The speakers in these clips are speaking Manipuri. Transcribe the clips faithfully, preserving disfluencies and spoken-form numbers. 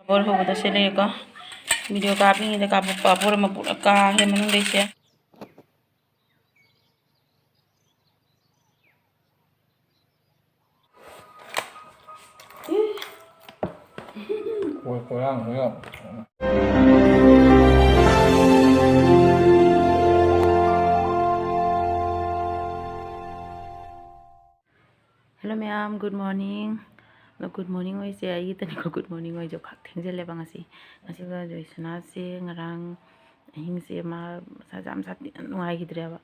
ꯕꯣꯔ ꯍꯧꯕꯗ ꯁꯤ ꯂꯩꯔꯦꯀꯣ꯫ ꯚꯤꯗꯤꯑꯣ ꯀꯥꯞꯄꯤꯉꯩꯗ ꯀꯥꯞꯄꯛꯄ ꯕꯣꯔ ꯃꯄꯨꯟ ꯀꯥ ꯍꯦꯟꯕ ꯃꯅꯨꯡꯗꯩꯁꯦ꯫ ꯀꯣꯏ ꯀꯣꯏꯔꯥꯡ ꯈꯔ꯫ Hello ꯃꯌꯥꯝ, good morning꯫ ꯑꯗꯣ good morning ꯑꯣꯏꯁꯦ ꯑꯩꯒꯤꯇꯅꯤꯀꯣ, good morning ꯑꯣꯏꯁꯦ ꯈꯛ ꯊꯦꯡꯖꯤꯜꯂꯦꯕ ꯉꯁꯤ꯫ ꯉꯁꯤꯒ ꯖꯣꯏꯁꯅꯥꯁꯦ ꯉꯔꯥꯡ ꯑꯍꯤꯡꯁꯦ ꯃꯥ ꯃꯁꯥꯁꯦ ꯌꯥꯝ ꯁꯥꯊꯤꯅ ꯅꯨꯡꯉꯥꯏꯈꯤꯗ꯭ꯔꯦꯕ꯫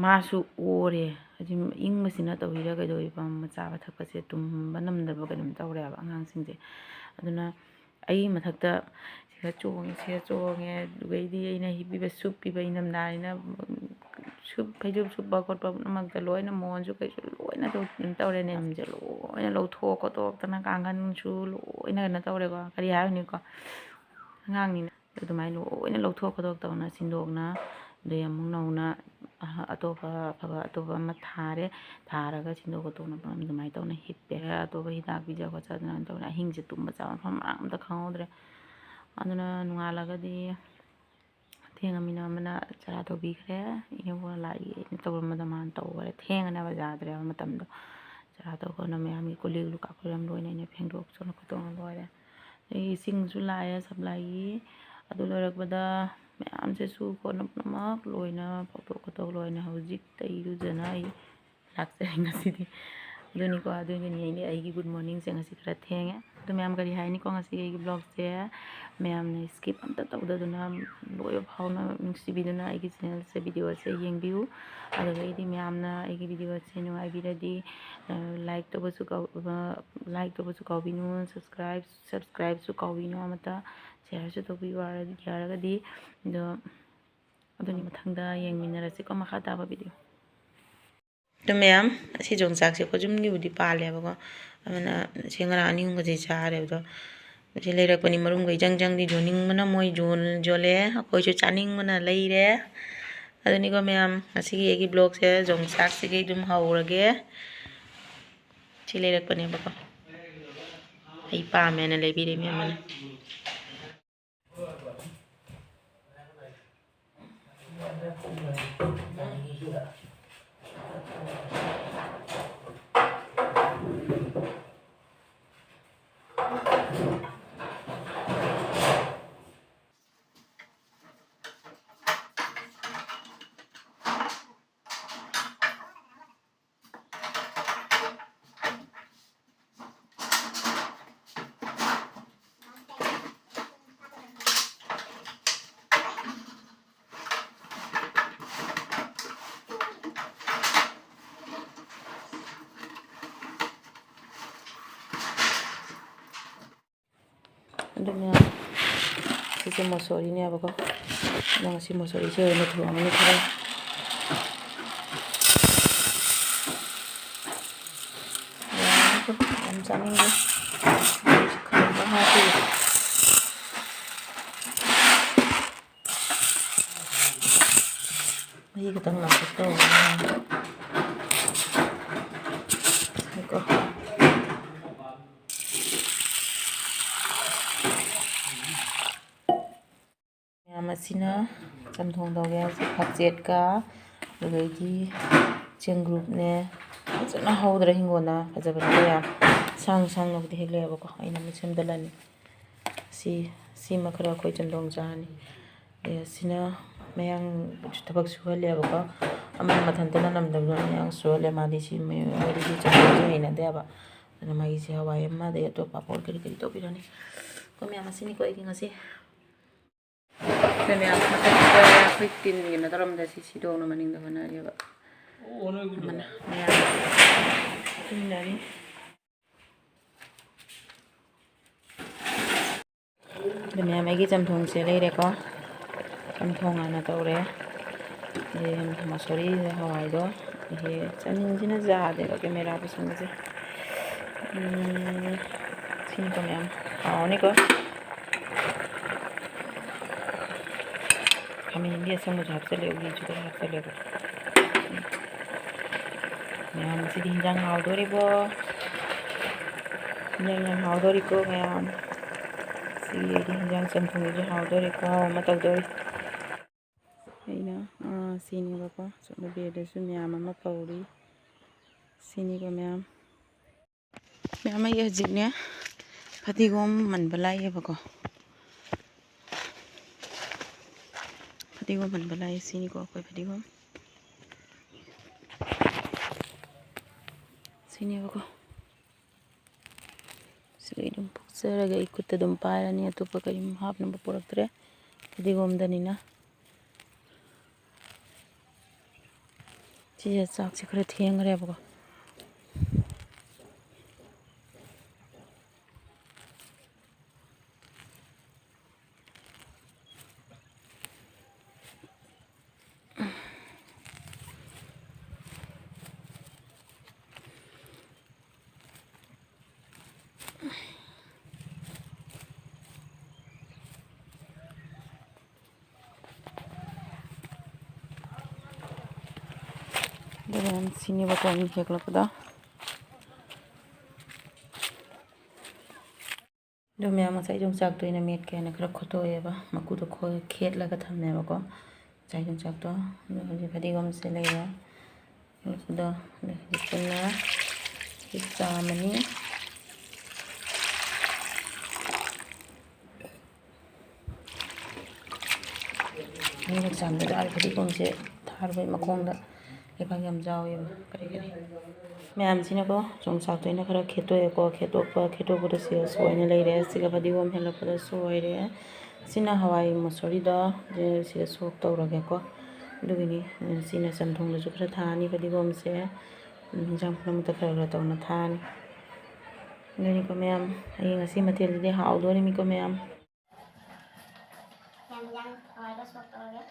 ꯃꯥꯁꯨ ꯑꯣꯔꯦ, ꯍꯥꯏꯗꯤ ꯏꯪꯕꯁꯤꯅ ꯇꯧꯔꯤꯔꯥ ꯀꯩꯗꯧꯔꯤꯕ, ꯆꯥꯕ ꯊꯛꯄꯁꯦ ꯇꯨꯝꯕ ꯉꯝꯗꯕ ꯀꯩꯅꯣꯝ ꯇꯧꯔꯦꯕ ꯑꯉꯥꯡꯁꯤꯡꯁꯦ꯫ ꯑꯗꯨꯅ ꯑꯩꯒꯤ ꯃꯊꯛꯇ ꯁꯤꯒ ꯆꯣꯡꯉꯦ, ꯁꯤꯒ ꯆꯣꯡꯉꯦ, ꯑꯗꯨꯒꯩꯗꯤ ꯑꯩꯅ ꯍꯤꯞꯄꯤꯕ ꯁꯨꯞꯄꯤꯕ ꯏꯪꯊꯝꯊꯥꯅꯤꯅ ꯁꯨꯞ, ꯐꯩꯖꯨꯞ ꯁꯨꯞꯄ ꯈꯣꯠꯄ ꯄꯨꯝꯅꯃꯛꯇ ꯂꯣꯏꯅ ꯃꯣꯟꯁꯨ ꯀꯩꯁꯨ ꯂꯣꯏꯅ ꯇꯧ-, ꯀꯩꯅꯣ ꯇꯧꯔꯦꯅꯦ꯫ ꯃꯌꯥꯝꯁꯦ ꯂꯣꯏꯅ ꯂꯧꯊꯣꯛ ꯈꯣꯠꯇꯣꯛꯇꯅ ꯀꯥꯡꯈꯟꯁꯨ ꯂꯣꯏꯅ ꯀꯩꯅꯣ ꯇꯧꯔꯦꯀꯣ꯫ ꯀꯔꯤ ꯍꯥꯏꯔꯨꯅꯤꯀꯣ? ꯑꯉꯥꯡꯅꯤꯅ꯫ ꯑꯗꯨꯃꯥꯏꯅ ꯂꯣꯏꯅ ꯂꯧꯊꯣꯛ ꯈꯣꯠꯇꯣꯛ ꯇꯧꯅ ꯁꯤꯟꯗꯣꯛꯅ, ꯑꯗꯩ ꯑꯃꯨꯛ ꯅꯧꯅ ꯑꯍ-, ꯑꯇꯣꯞꯄ ꯑꯐꯕ ꯑꯇꯣꯞꯄ ꯑꯃ ꯊꯥꯔꯦ꯫ ꯊꯥꯔꯒ ꯁꯤꯟꯗꯣꯛ ꯈꯣꯠꯇꯣꯛꯅ ꯑꯗꯨꯃꯥꯏꯅ ꯇꯧꯅ ꯍꯤꯞꯄꯦ꯫ ꯑꯇꯣꯞꯄ ꯍꯤꯗꯥꯛ ꯄꯤꯖ ꯈꯣꯠꯆꯗꯅ ꯇꯧꯅ ꯑꯍꯤꯡꯁꯦ ꯇꯨꯝꯕ ꯆꯥꯕ ꯃꯐꯝ ꯃꯔꯥꯡ ꯑꯝꯇ ꯈꯪꯍꯧꯗ꯭ꯔꯦ꯫ ꯑꯗꯨꯅ ꯅꯣꯡꯉꯥꯜꯂꯒꯗꯤ ꯊꯦꯡꯉꯃꯤꯅ ꯑꯃꯅ ꯆꯔꯥ ꯇꯧꯕꯤꯈ꯭ꯔꯦ꯫ ꯏꯅꯦꯕꯣꯛꯅ ꯂꯥꯛꯏ ꯑꯩꯅ ꯇꯧꯔꯝꯕꯗ ꯃꯥꯅ ꯇꯧꯈꯔꯦ꯫ ꯊꯦꯡꯉꯅꯦꯕ ꯌꯥꯗ꯭ꯔꯦꯕ ꯃꯇꯝꯗꯣ꯫ ꯆꯔꯥ ꯇꯧꯈꯣꯅ ꯃꯌꯥꯝꯒꯤ ꯀꯣꯜ ꯂꯤꯛ ꯂꯨꯈꯥꯛ ꯈꯣꯏꯔꯝ ꯂꯣꯏꯅ ꯑꯩꯅ ꯐꯦꯡꯗꯣꯛ ꯆꯣꯠꯅ ꯈꯣꯠꯇꯣꯛꯅ ꯂꯣꯏꯔꯦ꯫ ꯑꯗꯒꯤ ꯏꯁꯤꯡꯁꯨ ꯂꯥꯛꯑꯦ ꯁꯄ꯭ꯂꯥꯏꯒꯤ꯫ ꯑꯗꯨ ꯂꯣꯏꯔꯛꯄꯗ ꯃꯌꯥꯝꯁꯦ ꯁꯨ ꯈꯣꯠꯅ ꯄꯨꯝꯅꯃꯛ ꯂꯣꯏꯅ ꯐꯧꯗꯣꯛ ꯈꯣꯠꯇꯣꯛ ꯂꯣꯏꯅ ꯍꯧꯖꯤꯛꯇ ꯏꯔꯨꯖꯅ ꯑꯩ ꯂꯥꯛꯆꯔꯦ ꯉꯁꯤꯗꯤ꯫ ꯑꯗꯨꯅꯤꯀꯣ, ꯑꯗꯨꯒꯤꯅꯤ ꯑꯩꯅ ꯑꯩꯒꯤ good morningꯁꯦ ꯉꯁꯤ ꯈꯔ ꯊꯦꯡꯉꯦ꯫ ꯑꯗꯣ ꯃꯌꯥꯝ ꯀꯔꯤ ꯍꯥꯏꯅꯤꯀꯣ, ꯉꯁꯤꯒꯤ ꯑꯩꯒꯤ vlogꯁꯦ ꯃꯌꯥꯝꯅ skip ꯑꯝꯇ ꯇꯧꯗꯗꯨꯅ ꯂꯣꯏꯕ ꯐꯥꯎꯅ ꯅꯨꯡꯁꯤꯕꯤꯗꯨꯅ ꯑꯩꯒꯤ channelꯁꯦ, videoꯁꯦ ꯌꯦꯡꯕꯤꯌꯨ꯫ ꯑꯗꯨꯒ ꯑꯩꯗꯤ ꯃꯌꯥꯝꯅ ꯑꯩꯒꯤ videoꯁꯦ ꯅꯨꯡꯉꯥꯏꯕꯤꯔꯗꯤ, ꯑ, like ꯇꯧꯕꯁꯨ ꯀꯥꯎ-, ꯑ, like ꯇꯧꯕꯁꯨ ꯀꯥꯎꯕꯤꯅꯨ, subscribe, subscribeꯁꯨ ꯀꯥꯎꯕꯤꯅꯨ ꯑꯃꯠꯇ, shareꯁꯨ ꯇꯧꯕꯤꯌꯨ ꯌꯥꯔ-, ꯌꯥꯔꯒꯗꯤ꯫ ꯑꯗꯣ ꯑꯗꯨꯅꯤ, ꯃꯊꯪꯗ ꯌꯦꯡꯃꯤꯟꯅꯔꯁꯤꯀꯣ, ꯃꯈꯥ ꯇꯥꯕ video꯫ ꯑꯗꯨ ꯃꯌꯥꯝ, ꯑꯁꯤ ꯌꯣꯡꯆꯥꯛꯁꯦ ꯑꯩꯈꯣꯏ ꯌꯨꯝꯒꯤꯕꯨꯗꯤ ꯄꯥꯜꯂꯦꯕꯀꯣ, ꯑꯗꯨꯅ ꯁꯤ ꯉꯔꯥꯡ ꯑꯅꯤ ꯑꯍꯨꯝꯒꯁꯦ ꯆꯥꯔꯦꯕꯗꯣ꯫ ꯁꯤ ꯂꯩꯔꯛꯄꯅꯤ, ꯃꯔꯨꯝꯈꯩ ꯖꯪ ꯖꯪꯗꯤ ꯌꯣꯟꯅꯤꯡꯕꯅ ꯃꯣꯏ ꯌꯣꯟ-, ꯌꯣꯜꯂꯦ, ꯑꯩꯈꯣꯏꯁꯨ ꯆꯥꯅꯤꯡꯕꯅ ꯂꯩꯔꯦ꯫ ꯑꯗꯨꯅꯤꯀꯣ ꯃꯌꯥꯝ, ꯉꯁꯤꯒꯤ ꯑꯩꯒꯤ vlogꯁꯦ ꯌꯣꯡꯆꯥꯛꯁꯤꯒꯤ ꯑꯗꯨꯝ ꯍꯧꯔꯒꯦ꯫ ꯁꯤ ꯂꯩꯔꯛꯄꯅꯦꯕꯀꯣ꯫ ꯑꯩ ꯄꯥꯝꯃꯦꯅ ꯂꯩꯕꯤꯔꯦ ꯃꯌꯥꯝ ꯑꯃꯅ꯫ ꯑꯗꯨꯅ ꯁꯤꯁꯦ ꯃꯁꯣꯔꯤꯅꯦꯕꯀꯣ꯫ ꯑꯗꯣ ꯉꯁꯤ ꯃꯁꯣꯔꯤꯁꯦ ꯑꯣꯏꯅ ꯊꯣꯡꯉꯅꯤ ꯈꯔ꯫ ꯌꯥꯝ ꯆꯥꯅꯤꯡꯉꯦ꯫ ꯈꯔ ꯍꯥꯞꯄꯤꯒꯦ꯫ ꯃꯍꯤ ꯈꯤꯇꯪ ꯂꯥꯡꯇꯛ ꯇꯧꯔꯒ ꯉꯥꯏꯈꯣ꯫ ꯃꯌꯥꯝ ꯑꯁꯤꯅ ꯆꯝꯊꯣꯡ ꯇꯧꯒꯦ ꯍꯥꯏꯁꯦ ꯐꯛꯆꯦꯠꯀ ꯑꯗꯨꯗꯒꯤ ꯆꯦꯡꯒ꯭ꯔꯨꯞꯅꯦ꯫ ꯐꯖꯅ ꯍꯧꯗ꯭ꯔꯥ ꯍꯤꯡꯒꯣꯜꯗ? ꯐꯖꯕꯅꯦ ꯌꯥꯝ ꯁꯥꯡ ꯁꯥꯡꯅꯕꯨꯗꯤ ꯍꯦꯛꯂꯛꯑꯦꯕꯀꯣ, ꯑꯩꯅ ꯑꯃꯨꯛ ꯁꯦꯝꯗꯠꯂꯅꯤ꯫ ꯁꯤ, ꯁꯤꯃ ꯈꯔ ꯑꯩꯈꯣꯏ ꯆꯝꯊꯣꯡ ꯆꯥꯔꯅꯤ꯫ ꯑꯗꯩ ꯑꯁꯤꯅ ꯃꯌꯥꯡ ꯊꯕꯛ ꯁꯨꯍꯜꯂꯦꯕꯀꯣ꯫ ꯑꯃ ꯃꯊꯟꯇꯅ ꯅꯝꯗꯕꯗꯣ ꯃꯌꯥꯡ ꯁꯨꯍꯜꯂꯦ꯫ ꯃꯥꯗꯤ ꯁꯤ ꯃꯣꯏꯗꯤ ꯁꯤ ꯆꯝꯊꯣꯡꯁꯦ ꯍꯩꯅꯗꯦꯕ꯫ ꯑꯗꯨꯅ ꯃꯥꯒꯤ ꯁꯤ ꯍꯋꯥꯏ ꯑꯃ, ꯑꯗꯩ ꯑꯇꯣꯞꯄ ꯄꯥꯄꯣꯔ ꯀꯔꯤ ꯀꯔꯤ ꯇꯧꯕꯤꯔꯅꯤ꯫ ꯑꯩꯈꯣꯏ ꯃꯌꯥꯝ ꯑꯁꯤꯅꯤꯀꯣ ꯑꯩꯒꯤ ꯉꯁꯤ꯫ ꯑꯩꯈꯣꯏ ꯃꯌꯥꯝ ꯃꯊꯛꯇ ꯑꯩꯈꯣꯏ ꯇꯤꯟ ꯀꯩꯅꯣ ꯇꯧꯔꯝꯗ ꯁꯤ ꯁꯤꯗꯣꯛꯅ ꯃꯅꯤꯡꯗ ꯍꯣꯠꯅꯔꯤꯕ꯫ ꯑꯃꯅ ꯃꯌꯥꯝ ꯇꯨꯃꯤꯟꯅꯔꯤ꯫ ꯑꯗꯨ ꯃꯌꯥꯝ ꯑꯩꯒꯤ ꯆꯝꯊꯣꯡꯁꯦ ꯂꯩꯔꯦꯀꯣ꯫ ꯆꯝꯊꯣꯡ ꯍꯥꯟꯅ ꯇꯧꯔꯦ꯫ ꯑꯗꯩ ꯃꯁꯣꯔꯤ ꯍꯋꯥꯏꯗꯣ꯫ ꯑꯗꯒꯤ ꯆꯅꯤꯡꯁꯤꯅ ꯌꯥꯗꯦꯕ ꯀꯦꯃꯦꯔꯥ ꯄꯨꯁꯟꯕꯁꯦ꯫ ꯎꯝ, ꯁꯤꯅꯤꯀꯣ ꯃꯌꯥꯝ꯫ ꯍꯥꯎꯅꯤꯀꯣ꯫ ꯈꯥꯃꯦꯟꯗꯤ ꯑꯁꯪꯕꯁꯨ ꯍꯥꯞꯆꯜꯂꯦ, ꯎꯔꯤꯁꯨ ꯈꯔ ꯍꯥꯞꯆꯜꯂꯦꯕ꯫ ꯃꯌꯥꯝ, ꯉꯁꯤꯗꯤ ꯍꯤꯟꯖꯥꯡ ꯍꯥꯎꯗꯣꯔꯤꯕꯣ? ꯌꯥꯝ ꯌꯥꯝ ꯍꯥꯎꯗꯣꯔꯤꯀꯣ ꯃꯌꯥꯝ꯫ ꯁꯤ ꯑꯩꯗꯤ ꯍꯤꯟꯖꯥꯡ ꯆꯝꯊꯣꯡꯁꯤꯁꯨ ꯍꯥꯎꯗꯣꯔꯤ, ꯈꯨꯍꯥꯎ ꯑꯃ ꯇꯧꯗꯣꯔꯤ꯫ ꯑꯩꯅ, ꯑꯥ, ꯁꯤꯅꯦꯕꯀꯣ, ꯁꯣꯝꯗ ꯕꯦꯗꯁꯨ ꯃꯌꯥꯝ ꯑꯃ ꯐꯧꯔꯤ꯫ ꯁꯤꯅꯤꯀꯣ ꯃꯌꯥꯝ꯫ ꯃꯌꯥꯝ, ꯑꯩ ꯍꯧꯖꯤꯛꯅꯦ ꯐꯗꯤꯒꯣꯝ ꯃꯟꯕ ꯂꯥꯛꯑꯦꯕꯀꯣ꯫ ꯐꯗꯤꯒꯣꯝ ꯃꯟꯕ ꯂꯥꯛꯑꯦ꯫ ꯁꯤꯅꯤꯀꯣ ꯑꯩꯈꯣꯏ ꯐꯗꯤꯒꯣꯝ꯫ ꯁꯤꯅꯦꯕꯀꯣ꯫ ꯁꯤꯒ ꯑꯩ ꯑꯗꯨꯝ ꯐꯨꯛꯆꯔꯒꯦ꯫ ꯑꯩ ꯈꯨꯠꯇ ꯑꯗꯨꯝ ꯄꯥꯏꯔꯅꯤ꯫ ꯑꯇꯣꯞꯄ ꯀꯔꯤꯝ ꯍꯥꯞꯅꯕ ꯄꯨꯔꯛꯇ꯭ꯔꯦ꯫ ꯐꯗꯤꯒꯣꯝꯗꯅꯤꯅ꯫ ꯁꯤꯁꯦ ꯆꯥꯛꯁꯦ ꯈꯔ ꯊꯦꯡꯈ꯭ꯔꯦꯕꯀꯣ꯫ ꯑꯗꯨꯒ ꯌꯥꯝ ꯁꯤꯅꯦꯕꯀꯣ ꯑꯩꯅ ꯍꯦꯛꯂꯛꯄꯗ꯫ ꯑꯗꯣ ꯃꯌꯥꯝ, ꯉꯁꯥꯏ ꯌꯣꯡꯆꯥꯛꯇꯣ ꯑꯩꯅ ꯃꯦꯠꯀꯦ ꯍꯥꯏꯅ ꯈꯔ ꯈꯣꯠꯇꯣꯛꯑꯦꯕ, ꯃꯀꯨꯗꯣ ꯈꯣ-, ꯈꯦꯠꯂꯒ ꯊꯝꯃꯦꯕꯀꯣ꯫ ꯉꯁꯥꯏ ꯌꯣꯡꯆꯥꯛꯇꯣ꯫ ꯑꯗꯣ ꯍꯧꯖꯤꯛ ꯐꯗꯤꯒꯣꯝꯁꯦ ꯂꯩꯔꯦ꯫ ꯑꯗꯣ ꯍꯧꯖꯤꯛ ꯄꯨꯟꯅ ꯆꯥꯝꯃꯅꯤ꯫ ꯑꯅꯤꯔꯛ ꯆꯥꯝꯕꯗ ꯑꯩ ꯐꯗꯤꯒꯣꯝꯁꯦ ꯊꯥꯔꯨꯕꯩ ꯃꯈꯣꯡꯗ ꯂꯩꯕꯥꯛ ꯌꯥꯝ ꯌꯥꯎꯋꯦꯕ꯫ ꯀꯔꯤ ꯀꯔꯤ ꯃꯌꯥꯝꯁꯤꯅꯀꯣ, ꯌꯣꯡꯆꯥꯛꯇꯣ ꯑꯩꯅ ꯈꯔ ꯈꯦꯠꯇꯣꯛꯑꯦꯀꯣ꯫ ꯈꯦꯠꯇꯣꯛꯄ, ꯈꯦꯠꯇꯣꯛꯄꯗ ꯁꯤꯗ ꯁꯣꯏꯅ ꯂꯩꯔꯦ꯫ ꯁꯤꯒ ꯐꯗꯤꯒꯣꯝ ꯍꯦꯛꯂꯛꯄꯗ ꯁꯣꯏꯔꯦ꯫ ꯁꯤꯅ ꯍꯋꯥꯏ ꯃꯨꯁꯣꯔꯤꯗꯣ, ꯁꯤꯗ ꯁꯣꯛ ꯇꯧꯔꯒꯦꯀꯣ꯫ ꯑꯗꯨꯒꯤꯅꯤ꯫ ꯁꯤꯅ ꯆꯝꯊꯣꯡꯗꯁꯨ ꯈꯔ ꯊꯥꯛꯑꯅꯤ ꯐꯗꯤꯒꯣꯝꯁꯦ꯫ ꯏꯟꯖꯥꯡ ꯄꯨꯝꯅꯃꯛꯇ ꯈꯔ ꯈꯔ ꯇꯧꯅ ꯊꯥꯛꯑꯅꯤ꯫ ꯑꯗꯨꯅꯤꯀꯣ ꯃꯌꯥꯝ, ꯑꯩ ꯉꯁꯤ ꯃꯊꯦꯜꯁꯤꯗꯤ ꯍꯥꯎꯗꯣꯔꯤꯃꯤꯀꯣ ꯃꯌꯥꯝ꯫ ꯌꯥꯝ ꯌꯥꯝ ꯍꯋꯥꯏꯒ ꯁꯣꯛ ꯇꯧꯔꯒꯦ꯫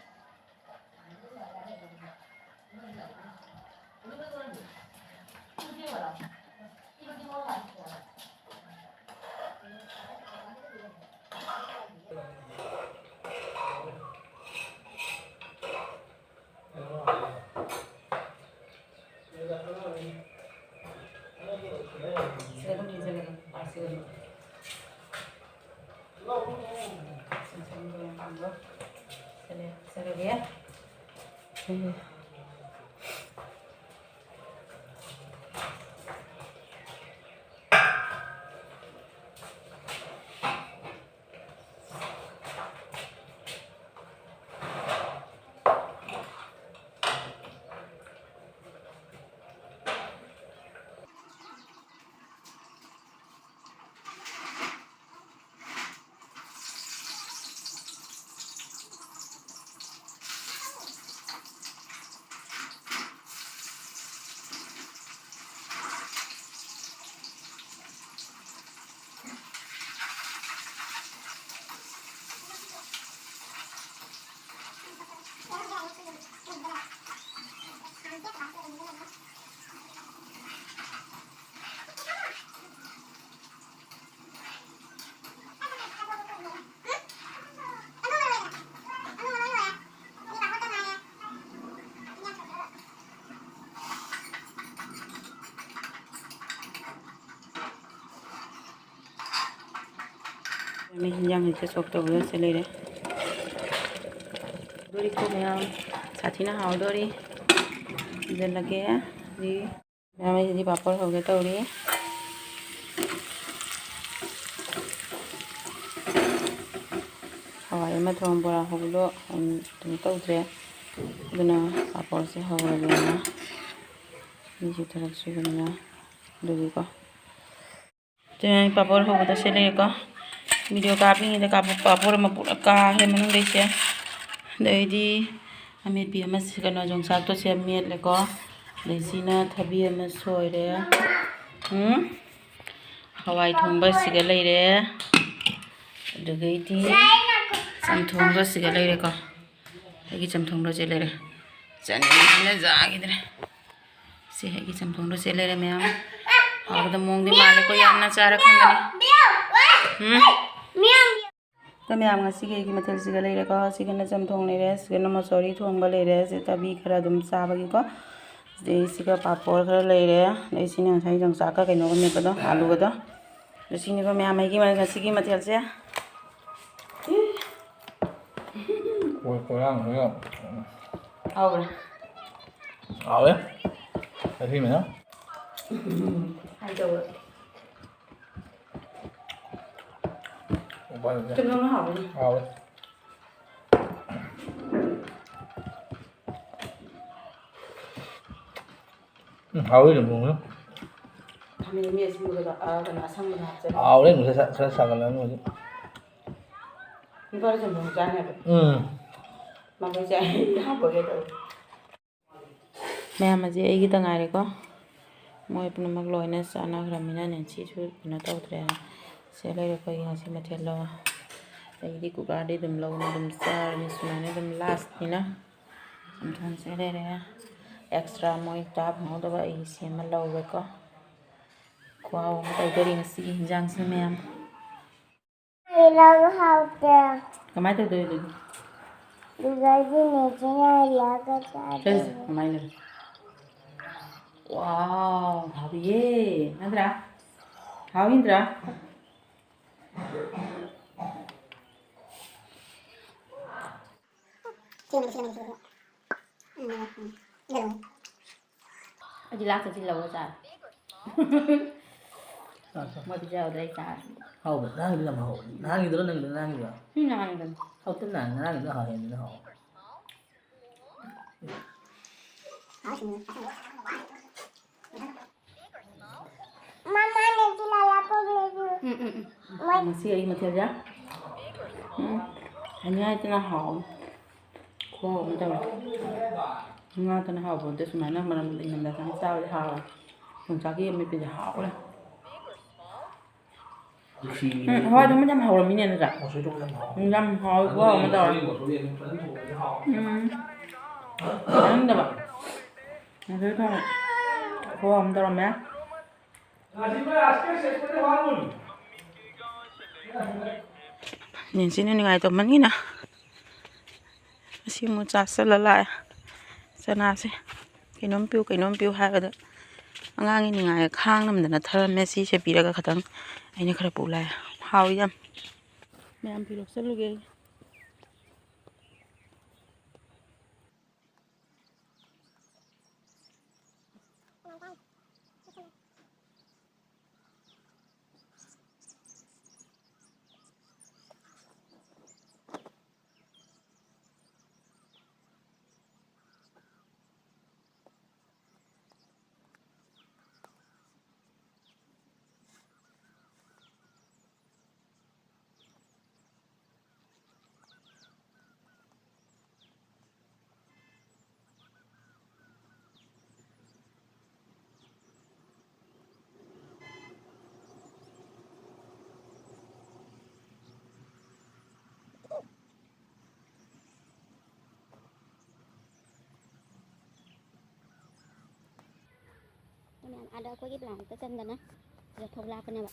ꯍꯤꯟꯖꯥꯡꯁꯦ ꯁꯣꯛ ꯇꯧꯕꯗ ꯁꯤ ꯂꯩꯔꯦ꯫ ꯗꯣꯔꯤꯀꯣ ꯃꯌꯥꯝ ꯁꯥꯊꯤꯅ ꯍꯥꯎꯗꯣꯔꯤ꯫ ꯊꯝꯖꯤꯜꯂꯒꯦ꯫ ꯁꯤ ꯃꯌꯥꯝ ꯑꯩꯁꯤꯗꯤ ꯄꯥꯄꯣꯔ ꯍꯧꯒꯦ ꯇꯧꯔꯤ꯫ ꯍꯋꯥꯏ ꯑꯃ ꯊꯣꯡ ꯕꯣꯔꯥ ꯍꯧꯕꯗꯣ ꯀꯩꯅꯣ ꯇꯧꯗ꯭ꯔꯦ꯫ ꯑꯗꯨꯅ ꯄꯥꯄꯣꯔꯁꯦ ꯍꯧꯔꯒꯦꯅ꯫ ꯃꯤꯁꯨ ꯊꯕꯛ ꯁꯨꯕꯅꯤꯅ꯫ ꯑꯗꯨꯒꯤꯀꯣ꯫ ꯆꯦ, ꯄꯥꯄꯣꯔ ꯍꯧꯕꯗ ꯁꯤ ꯂꯩꯔꯦꯀꯣ꯫ ꯚꯤꯗꯤꯑꯣ ꯀꯥꯞꯄꯤꯉꯩꯗ ꯀꯥꯞꯄ ꯄꯥꯄꯣꯔ ꯑꯃ ꯄꯨꯔꯥ ꯀꯥꯈ꯭ꯔꯦ ꯃꯅꯨꯡꯗꯩꯁꯦ꯫ ꯑꯗꯩꯗꯤ ꯑꯃꯦꯠꯄꯤ ꯑꯃ, ꯁꯤ ꯀꯩꯅꯣ, ꯌꯣꯡꯆꯥꯛꯇꯣ ꯁꯤ ꯑꯃ ꯃꯦꯠꯂꯦꯀꯣ꯫ ꯑꯗꯩ ꯁꯤꯅ ꯊꯕꯤ ꯑꯃ ꯁꯣꯏꯔꯦ꯫ ꯎꯝ? ꯍꯋꯥꯏ ꯊꯣꯡꯕ ꯁꯤꯒ ꯂꯩꯔꯦ꯫ ꯑꯗꯨꯗꯩꯗꯤ ꯆꯝꯊꯣꯡꯒ ꯁꯤꯒ ꯂꯩꯔꯦꯀꯣ꯫ ꯑꯩꯒꯤ ꯆꯝꯊꯣꯡꯗꯣ ꯁꯤ ꯂꯩꯔꯦ꯫ ꯆꯥꯅꯤꯡꯕꯁꯤꯅ ꯌꯥꯈꯤꯗ꯭ꯔꯦ꯫ ꯁꯤ ꯑꯩꯒꯤ ꯆꯝꯊꯣꯡꯗꯣ ꯁꯤ ꯂꯩꯔꯦ ꯃꯌꯥꯝ꯫ ꯍꯥꯎꯒꯗꯕ ꯃꯑꯣꯡꯗꯤ ꯃꯥꯜꯂꯦꯀꯣ, ꯌꯥꯝꯅ ꯆꯥꯔ ꯈꯪꯒꯅꯤ꯫ ꯎꯝ? ꯑꯗꯣ ꯃꯌꯥꯝ, ꯉꯁꯤꯒꯤ ꯑꯩꯒꯤ ꯃꯊꯦꯜꯁꯤꯒ ꯂꯩꯔꯦꯀꯣ꯫ ꯁꯤꯒꯅ ꯆꯝꯊꯣꯡ ꯂꯩꯔꯦ, ꯁꯤꯒꯅ ꯃꯆꯣꯔꯤ ꯊꯣꯡꯕ ꯂꯩꯔꯦ, ꯁꯤ ꯊꯕꯤ ꯈꯔ ꯑꯗꯨꯝ ꯆꯥꯕꯒꯤꯀꯣ꯫ ꯁꯤꯗꯩ ꯁꯤꯒ ꯄꯥꯄꯣꯔ ꯈꯔ ꯂꯩꯔꯦ, ꯑꯗꯩ ꯁꯤꯅ ꯉꯁꯥꯏ ꯌꯣꯡꯆꯥꯛꯀ ꯀꯩꯅꯣꯒ ꯃꯦꯠꯄꯗꯣ, ꯑꯂꯨꯒꯗꯣ꯫ ꯑꯗꯣ ꯁꯤꯅꯤꯀꯣ ꯃꯌꯥꯝ ꯑꯩꯒꯤ ꯉꯁꯤꯒꯤ ꯃꯊꯦꯜꯁꯦ꯫ ꯀꯣꯏꯔꯥꯡꯈꯣꯏꯒ ꯍꯥꯎꯕ꯭ꯔꯥ? ꯍꯥꯎꯋꯦ꯫ ꯑꯁꯤꯃꯅ꯫ ꯀꯃꯥꯏꯅ ꯇꯧꯕ? ꯎꯄꯥꯏ ꯂꯩꯇꯦ꯫ ꯀꯩꯅꯣꯅ ꯍꯥꯎꯕꯅꯤ꯫ ꯍꯥꯎꯋꯦ꯫ ꯎꯝ, ꯍꯥꯎꯋꯤ ꯑꯗꯨꯝ ꯊꯣꯡꯉꯦ꯫ ꯈꯥꯃꯦꯟ ꯑꯁꯤꯟꯕꯗꯣ, ꯑ, ꯀꯩꯅꯣ ꯑꯁꯪꯕꯗꯣ ꯍꯥꯞꯆꯜꯂꯣ꯫ ꯍꯥꯎꯔꯦ, ꯅꯨꯡꯁꯥ ꯁꯥ-, ꯈꯔ ꯁꯥꯒꯠꯂꯛꯑꯅꯤ ꯍꯧꯖꯤꯛ꯫ ꯅꯨꯄꯥꯗꯣ ꯆꯝꯊꯣꯡ ꯆꯥꯅꯤ ꯍꯥꯏꯕ꯫ ꯎꯝ꯫ ꯃꯔꯣꯏ ꯆꯥꯏ ꯍꯥꯞꯄꯒꯦ ꯇꯧꯕ꯫ ꯃꯌꯥꯝ ꯑꯁꯤ ꯑꯩꯒꯤꯇ ꯉꯥꯏꯔꯦꯀꯣ꯫ ꯃꯣꯏ ꯄꯨꯝꯅꯃꯛ ꯂꯣꯏꯅ ꯆꯥꯅꯈ꯭ꯔꯕꯅꯤꯅ ꯅꯦꯟꯁꯤꯁꯨ ꯀꯩꯅꯣ ꯇꯧꯗ꯭ꯔꯦ꯫ ꯁꯦ ꯂꯩꯔꯦ ꯑꯩꯈꯣꯏꯒꯤ ꯉꯁꯤ ꯃꯊꯦꯜꯗꯣ꯫ ꯑꯩꯗꯤ ꯀꯨꯀꯔꯗꯤ ꯑꯗꯨꯝ ꯂꯧꯅ ꯑꯗꯨꯝ ꯆꯥꯔꯅꯤ, ꯁꯨꯃꯥꯏꯅ ꯑꯗꯨꯝ ꯂꯥꯁꯅꯤꯅ꯫ ꯆꯝꯊꯣꯡꯁꯦ ꯂꯩꯔꯦ꯫ ꯑꯦꯛꯁꯇ꯭ꯔꯥ ꯃꯣꯏ ꯆꯥ ꯐꯪꯍꯧꯗꯕ ꯑꯩ ꯁꯦꯝꯃ ꯂꯧꯔꯦꯀꯣ꯫ ꯈꯨꯍꯥꯎ ꯑꯃ ꯇꯧꯗꯣꯔꯤ ꯉꯁꯤꯒꯤ ꯍꯤꯟꯖꯥꯡꯁꯤꯅ ꯃꯌꯥꯝ꯫ ꯂꯧ ꯍꯥꯎꯇꯦ꯫ ꯀꯃꯥꯏꯅ ꯇꯧꯗꯣꯏꯕ ꯑꯗꯨꯗꯤ? ꯀꯨꯀꯔꯒꯤ ꯃꯦꯆꯤꯟ ꯍꯜꯂꯛꯑꯒ ꯆꯥꯗꯣꯏꯅꯦ꯫ ꯀꯩ-, ꯀꯃꯥꯏꯅ? ꯋꯥꯎ, ꯍꯥꯎꯔꯤꯌꯦ꯫ ꯅꯠꯇ꯭ꯔꯥ? ꯍꯥꯎꯔꯤꯗ꯭ꯔꯥ? ꯁꯤꯅ, ꯁꯤꯅ, ꯁꯤꯅ꯫ ꯎꯝ, ꯎꯝ꯫ ꯌꯦꯔꯨꯝ꯫ ꯑꯩꯗꯤ ꯂꯥꯁꯇ ꯁꯤ ꯂꯧꯔ ꯆꯥꯔꯦ꯫ ꯆꯥ, ꯆꯥ꯫ ꯃꯣꯏ ꯄꯤꯖꯕꯗ ꯑꯩ ꯆꯥꯔꯦ꯫ ꯍꯥꯎꯕ? ꯅꯍꯥꯟꯒꯤꯗꯨ ꯌꯥꯝ ꯍꯥꯎꯕ꯫ ꯅꯍꯥꯟꯒꯤꯗꯨꯔꯣ ꯅꯪꯒꯤꯗꯣ? ꯅꯍꯥꯟꯒꯤꯗꯣ? ꯁꯤ ꯅꯍꯥꯟꯒꯤꯗꯨꯅꯤ꯫ ꯍꯥꯎꯇꯦ, ꯅꯍꯥꯟ, ꯉꯔꯥꯡꯒꯤꯗꯣ ꯍꯥꯎꯋꯦ, ꯑꯗꯨꯅ ꯍꯥꯎꯋꯦ꯫ ꯃꯃꯥꯅ ꯁꯤ ꯂꯥꯜꯂꯛꯄ ꯂꯩꯕ꯭ꯔꯣ? ꯎꯝ, ꯎꯝ, ꯎꯝ꯫ ꯃꯣꯏ ꯉꯁꯤ ꯑꯩ ꯃꯊꯦꯜꯁꯦ, ꯎꯝ, ꯍꯥꯏꯅꯤꯡꯉꯥꯏ ꯂꯩꯇꯅ ꯍꯥꯎꯋꯦ꯫ ꯈꯨꯍꯥꯎ ꯑꯃ ꯇꯧꯔꯦ꯫ ꯉꯥꯇꯅ ꯍꯥꯎꯕ ꯅꯠꯇꯦ, ꯁꯨꯃꯥꯏꯅ ꯃꯅꯝ ꯏꯪꯊꯝꯊꯥ ꯆꯪꯉ ꯆꯥꯕꯗꯤ ꯍꯥꯎꯋꯦ꯫ ꯌꯣꯡꯆꯥꯛꯀꯤ ꯑꯃꯦꯠꯄꯤꯁꯦ ꯍꯥꯎꯈ꯭ꯔꯦ꯫ ꯎꯝ, ꯍꯋꯥꯏ ꯊꯣꯡꯕ ꯌꯥꯝ ꯍꯥꯎꯔꯝꯃꯤꯅꯦ ꯅꯠꯇ꯭ꯔꯥ? ꯃꯁꯣꯏ ꯊꯣꯡꯕ ꯌꯥꯝ ꯍꯥꯎꯋꯦ꯫ ꯎꯝ, ꯌꯥꯝ ꯍꯥꯎꯋꯦ, ꯈꯨꯍꯥꯎ ꯑꯃ ꯇꯧꯔꯦ꯫ ꯑꯗꯨꯅꯦ ꯃꯁꯣꯏ ꯃꯁꯣꯏ ꯌꯥꯝ ꯐꯖꯅ ꯊꯣꯡꯉꯗꯤ ꯍꯥꯎꯋꯦ꯫ ꯎꯝ꯫ ꯆꯥꯅꯤꯡꯗꯕ꯫ ꯃꯁꯣꯏ ꯊꯣꯡꯕ ꯈꯨꯍꯥꯎ ꯑꯃ ꯇꯧꯔꯝꯃꯦ꯫ ꯅꯦꯟꯁꯤꯅ ꯅꯤꯡꯉꯥꯏ ꯇꯧꯃꯟꯒꯤꯅ꯫ ꯑꯁꯤ ꯑꯃꯨꯛ ꯆꯥꯁꯜꯂ ꯂꯥꯛꯑꯦ꯫ ꯆꯅꯥꯁꯦ ꯀꯩꯅꯣꯝ ꯄꯤꯌꯨ, ꯀꯩꯅꯣꯝ ꯄꯤꯌꯨ ꯍꯥꯏꯕꯗ ꯑꯉꯥꯡꯒꯤ ꯅꯤꯡꯉꯥꯏ ꯈꯥꯡ ꯉꯝꯗꯅ ꯊꯔꯝꯃꯦ꯫ ꯁꯤꯁꯦ ꯄꯤꯔꯒ ꯈꯇꯪ ꯑꯩꯅ ꯈꯔ ꯄꯨ ꯂꯥꯛꯑꯦ꯫ ꯍꯥꯎꯏ ꯌꯥꯝ꯫ ꯃꯌꯥꯝ ꯐꯤ ꯂꯧꯁꯜꯂꯨꯒꯦ꯫ ꯑꯗ ꯑꯩꯈꯣꯏꯒꯤ ꯄ꯭ꯂꯥꯟꯇ ꯆꯟꯗꯅ ꯁꯤꯗ ꯊꯣꯛꯂꯛꯄꯅꯦꯕ꯫